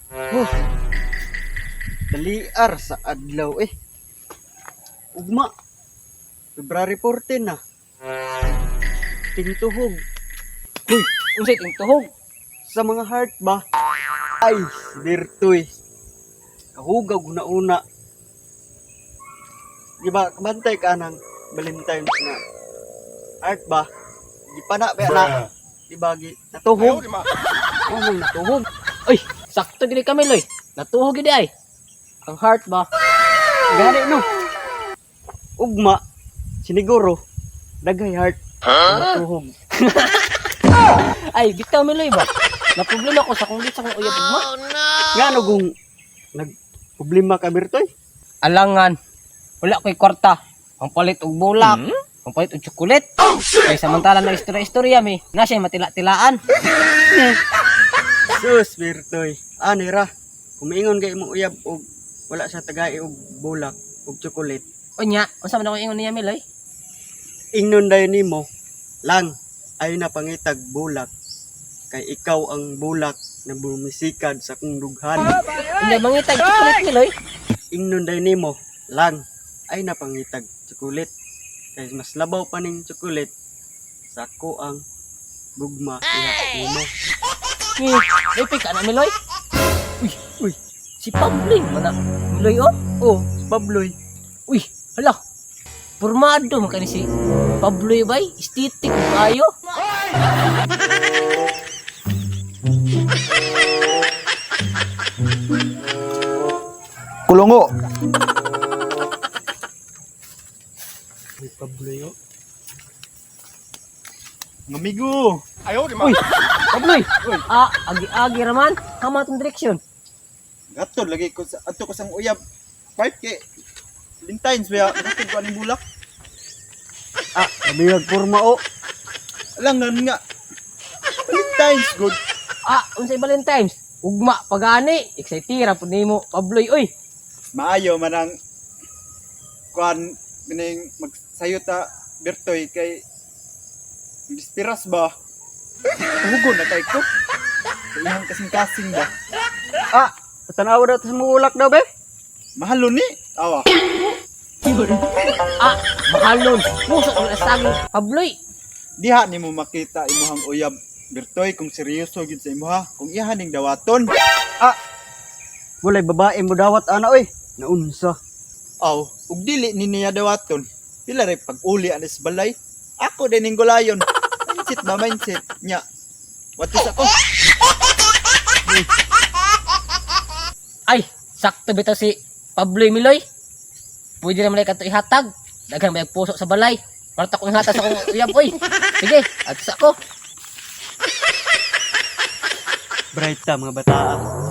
Oh. Daliar sa adlaw eh. Ugma. February 14 na. Tintuhog. Uy, unsay tingtuhog? Sa mga heart ba? Ay, dirtoy. Kahugaw una-una. Di ba, kabantay ka ng Valentine's na heart ba? Di pa na, ba na? Di ba, gi, natuhog? Oo, oh, natuhog. Uy, sakto gid kami loy. Natuhog gid ay. Ang heart ba? Gani no. Ugma, siniguro, daghay heart. Natuhog. Ay, bitaw mi loy ba? Na problema ko sa kung sa akong uyab ugma. Ngano kung nag problema ka Bertoy? Alangan. Wala ko'y kwarta. Ang palit og bulak, ang palit og tsokolet. Kay samantala na istorya-istorya mi, na siya matila-tilaan. Sus, Bertoy. Ani ra. Kumiingon kay imong uyab og wala sa tagay og bulak og tsokolet. Unya, unsa man ako ingon niya Miloy? Ingnon dayon nimo lang ay napangitag bulak kay ikaw ang bulak na bumisikad sa kong dughan. Unya mangitag tsokolet Miloy. Ingnon dayon nimo lang ay napangitag tsokolet kay mas labaw pa ning tsokolet sa ako ang gugma iha nimo. Ni, may ka na Miloy. Uy, Uy, si Pabloy man na. Miloy oh. oh, si Pabloy. Uy, hala. Pormado man kani si Pabloy bay, aesthetic kayo. Kulungo. Uy, Pabloy oh. Ngamigo. Uy, Pabloy. Ah, agi-agi raman. Hama tong direksyon. Gato lagi ko sa adto ko sang uyab. Part kay Valentine's ba? Gatod ko aning bulak. Ah, nabiyag porma oh. Alangan nga. Valentine's good. Ah, unsay Valentine's? Ugma pagani, excited ra pud nimo Pabloy oy. Maayo man ang kuan kining magsayo ta Bertoy kay Bispiras ba? Hugon na kay ko. Sa iyang kasing-kasing ba? Ah, tanawa daw ta sa mga ulak daw be. Mahalo ni. Awa. Ah, mahalon. Puso ang saging Pabloy. Diha nimo makita imuhang uyab Bertoy kung seryoso gid sa imuha kung iyahan ning dawaton. Ah, walay babae mo dawat ana oy. Naunsa. Aw, ug dili ni niya dawaton. Pila ray pag-uli anis balay. Ako din ning gulayon. Mindset ba mindset nya. Watis ako. Ay, sakto bitaw si Pabloy Miloy. Pwede naman kato ihatag. Daghang may puso sa balay. Para ta kong ihatag sa akong uyab oy. Sige, at sa ako. Bright ta mga bataa.